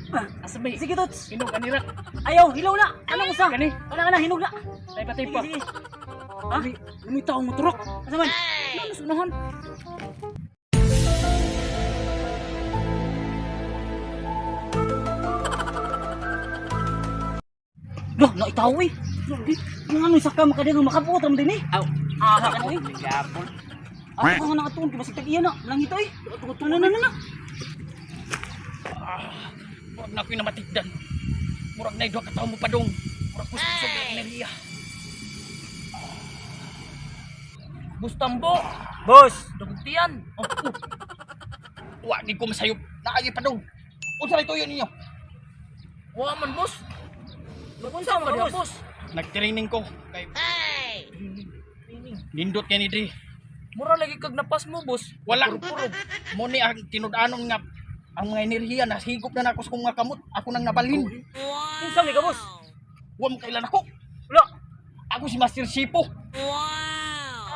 Asa ba? Sige, Tots. Hinog anira. Ayaw, hilaw na. Anong usa? Kani? Kana kana hinog na. Tay pa tay pa. Sige, sige. Ha? Lumitaw mo turok. Asa man? Ano sa unahan? Loh, naitaw eh. Yung ano isa ka makadiyang makabuot ram din eh. Aw. Ah, ano eh. Gapon. Ako ka nga nakatuon kay basig tag iya na. Lang ito eh. Ano na na na. Murag na ako'y namatigdan. Murag na duha ka tawo mo padong. Murag kusog ang enerhiya. Bustambo. Boss. Dugtian. Oh, oh. Wa gid ko masayop. Naagi padong. Unsa ray tuyo ninyo? Wa man, boss. Unsa man Ba, boss? boss? Nag-training ko kay Nindot kay ni diri. Mura lagi kag napas mo, boss. Wala. Mo ni ang tinud-anon nga ang mga enerhiya nahigop na nako sa kong mga kamot. Ako nang nabalhin. Unsa man ka boss? Wa mo kailan ako. Wala. Ako si Master Sipo.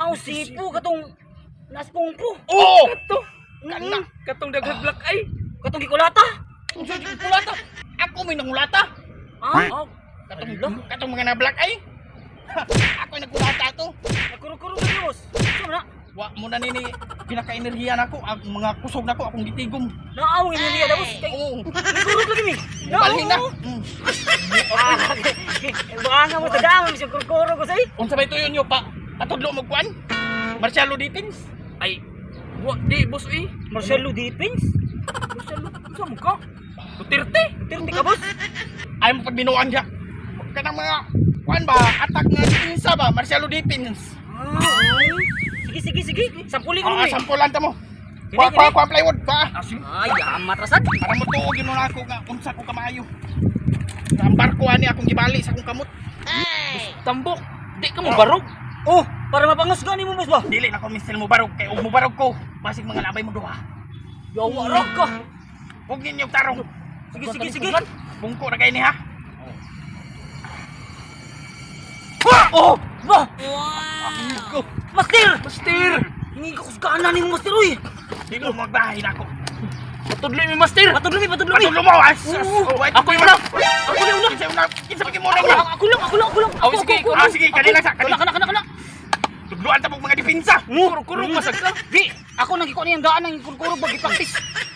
Aw sipo katong naspungpo. Oo! Kato. Kana. Katong daghang black eye. Katong gikulata. Unsa jud kulata? Ako may nangulata. Ah, Oh, Katong katong mga na black eye. Ako ay nagkulata to. nagkuro-kuro ka boss. Unsa man na? Wa mo na nini pinaka-enerhiya nako ang mga kusog nako akong gitigom. Naaw enerhiya na boss. Kay Oo. nagkurog lagi mi. Balhin na. Ah, baka nga mo tadaan mo siya kurkuro ko say. Unsa bay tuyo niyo pa? Patudlo mo kuan? Marcialo Dipins? Ay, wa di boss eh. Marcelo Dipins? Marcelo, unsa mo ka? Duterte. Duterte ka boss? Ay mo pagbinuang siya. Kanang mga kuan ba attack nga depensa ba Marcelo Dipins. Ah, ay. Sige, sige, sige. Sampuli ko Ah, eh. sampulan ta mo. Kini, Kwa kwa kini. kwa plywood pa. Ay, amat rasad. Para mo tuog yun na ako nga unsa ko kamaayo. Ang barko ani akong gibali sa akong kamot. Tambok. Di ka mo barog. Oh, para mapangas gani mo boss ba? Dili na ko misil mo barog kay og mo barog ko. Basig mga labay mo duha. Yawa ra ka. Huwag ninyo tarong. Sige, sige, sige. Bungko ra kay ni ha. Oh, ba? Go. Master! Master. Hingi ko kusgana ni mo, master uy. Di ko magbahay na ako. Patudlo mi, master. Patudlo mi, patudlo mi. Patudlo mo. As, as, Oo. oh, Ako yung una. Ako na una. Kinsa una, kinsa pa gimura Ako mo? lang, ako lang, ako lang, ako lang. Oh, sige, Ako, ako, Ah, sige, kanila sa Kana, kanila. kana, kana, kana. Tudloan ta mga depensa. Kurog masag ka. Di, ako nang gikuha niyang daan ng kurkurog pag i-practice.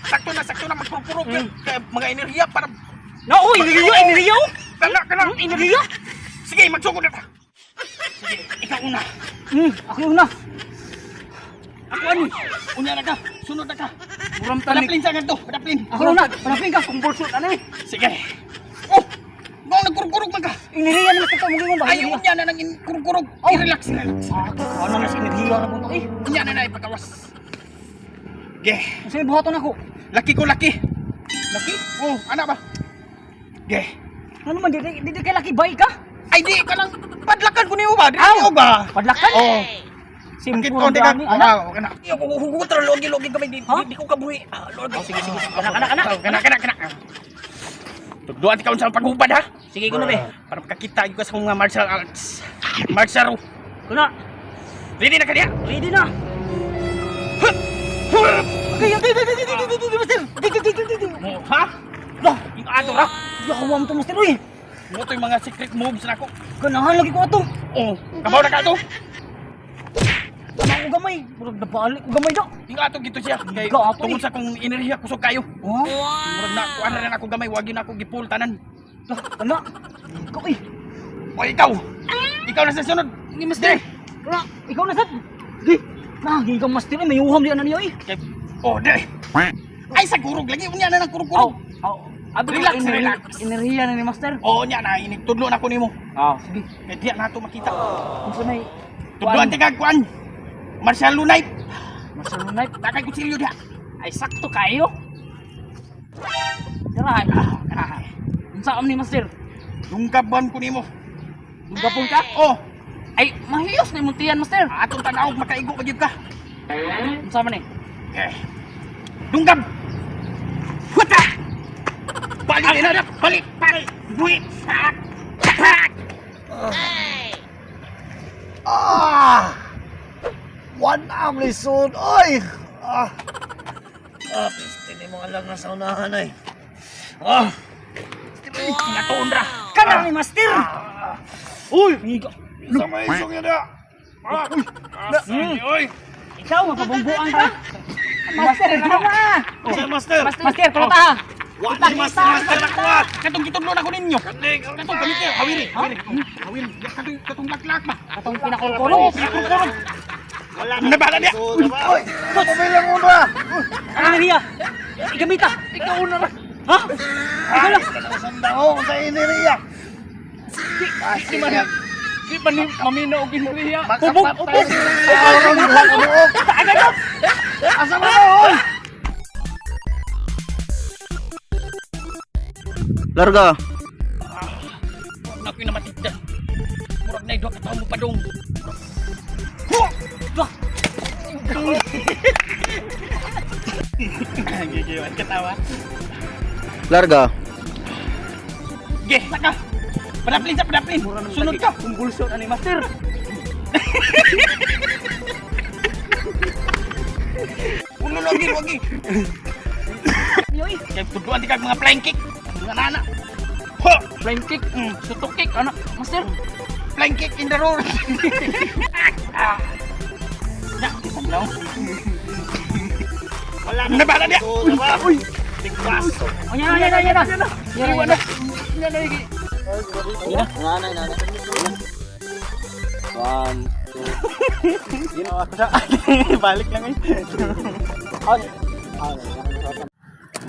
Sakto na magpurpurog yun. Kaya mga enerhiya para Na, oh, enerhiya, enerhiya, oh. kana kana. Enerhiya. Sige, magsugod na ta. Sige, ikaw una. Ako yung una. Ako ani. Unya na ka. Sunod na ka. Muram tanik. Padaplin sa ganto, padaplin. Ako na una. Panapin ka. Kung bolso, ano eh. Sige. Oh! Ngong nagkurugurog man ka. Enerhiya naman sa mong gingon ba? Ay, unya na nang kurugurog. Oh, relax, relax. Ah, ano na sa enerhiya na punto eh. Unya na na ipagawas. Ge, Ang sa'yo buhaton ako. laki ko laki. Laki? Oh, ana ba? Ge. Ano man, di kay laki bay ka? Ay di ka lang padlakan ko niyo ba? Di niyo ba? Padlakan? Oh. Simple Bakit konti ka? gani, ana. Ah, kana. Iyo ko hugot ra logi logi kami di Ha? di ko kabuhi. Ah, logi. Oh, sige, sige, sige. Kana, kana, kana. Kana kana kana. Tudluan ka unsa ang paghubad ha. Sige, kuno be. Para makakita gyud ka sa mga martial arts. Martial. Kuna, Ready na ka diha? ready na. Okay, okay, okay, okay, okay, okay, okay, master. Okay, okay, okay, okay, okay. Mo ha? Lah, Yung ato ra. yawa mo to, master, uy. Mo to yung mga secret moves na ako. Ganahan lagi ko ato. Oh, kabaw na ka ato. Tama ko gamay. Murag nabalik ko gamay do. Yung ato gito siya. Kay Ga ato, tungod eh. sa kong enerhiya kusog kayo. Oh, Murag na kuan na rin ako gamay, wag yun ako gipul tanan. lah, kana. Ikaw, eh. O ikaw. Ikaw na sa sunod. Sige, master. Kana, ikaw na sad. Sige. Nah, gigang master, eh, may uham di ana niyo, eh. Kay oh, di. Ay sa kurog lagi unya na ng kurog-kurog. Oh, abi Relax, relax. Enerhiya na ni master. Oo nya na inigtudlo na ko nimo. Ah, sige. Kay diya na ato makita. Unsa may Tudloan ti kag kuan. Martial knife. Marcelo knife. Nakay kutsilyo diha. Ay sakto kayo. Dira. Ah, Unsa am ni master? Dunggaban ko nimo. Dugapon ka? Oh, Ay mahiyos na imong tiyan, master. atong tan-awog makaigo pa gyud ka. Unsa man eh? Okay. Dunggab. Huta. Balik na na, balik, balik. Buit. Pak. Pak. Ah! One arm lisod, oy! Ah! Ah, piste ni mga alag na sa unahan ay. Ah. Natuon ra. Kana ni master. Uy! Ikaw, Sa may isong yan na! Ah! Asa ni, oy! ikaw mapabungguan ka. Master, ikaw na. Sa master! Master, tulot ha. Wa ni master, master na kuha! Katong gitudlo na ko ninyo. Kaning! Katong kamite, hawiri, hawiri. Hawiri, katong katong laklak ba. Katong pinakulkulong. Pinakulkulong. Nabala niya. Uy! Kumilang una! Ano niya? Igamita. Ikaw na ra. Ha? Ikaw lang. Sandao sa iniriya! Di man di man ni mamina og inriya. Ubog, ubog. Ubog! Asa mo na, oy! Larga. Na ko namatigda. Murag na duha ka tawo mo padung. Duha. Gigiwan katawa. Larga. Ge, saka. Padaplin sa padaplin. Sunod ka. Kumbulso na ni master. Ulo lagi lagi. Yoy. Kay tudluan di kag mga flying kick. Mga nana. Ho! Flying kick, sutok kick ana, master. Flying kick in the road. Ah. Ya, isang lang. Wala Nabala niya. Uy! Tigpas! Oh, yan, yan, yan, yan. Yan, yan, yan. Yan na iki. Nanay, nanay. One, two. Balik lang eh.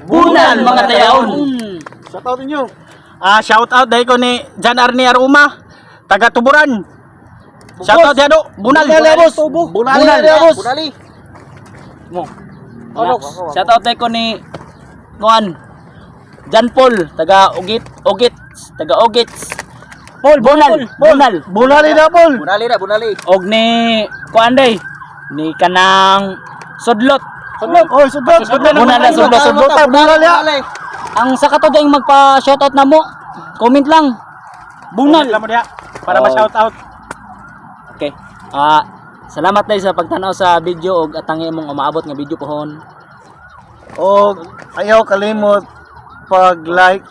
Bunal mga tayaon. Shout out ninyo. Ah, shout out dahil ko ni Jan Arne Aruma, taga Tuburan. Shout out diyan do, Bunal. Bunal, boss. Bunal, Bunal, boss. Bunali. Mo. Shout out ko ni Kuan. John Paul taga Ugit, Ugit, taga Ugit. Paul Bunal, Bunal. Bunali na, Paul! Bunali na, bunali. Og ni Kuan day ni kanang Sudlot. Sudlot! Oy, sudlot! Sudlot, Bunal na, sudlot, sudlot! Bunal ya! Ang sa kato dayong magpa shoutout na mo. Comment lang. Bunal. Lang mo diha para ma-shout out. Okay. Ah, salamat day sa pagtanaw sa video og atangi imong umaabot nga video pohon. Og ayaw kalimot pag-like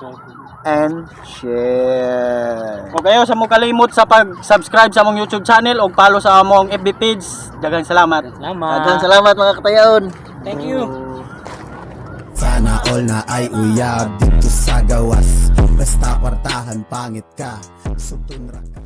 and share. Ug ayaw sa mo kalimot sa pag-subscribe sa among YouTube channel ug follow sa among FB page. Daghang salamat. Salamat. Daghang salamat mga katayaon. Thank you. Sana all na ay uyab dito sa gawas. Basta kwartahan pangit ka, sutun ra ka.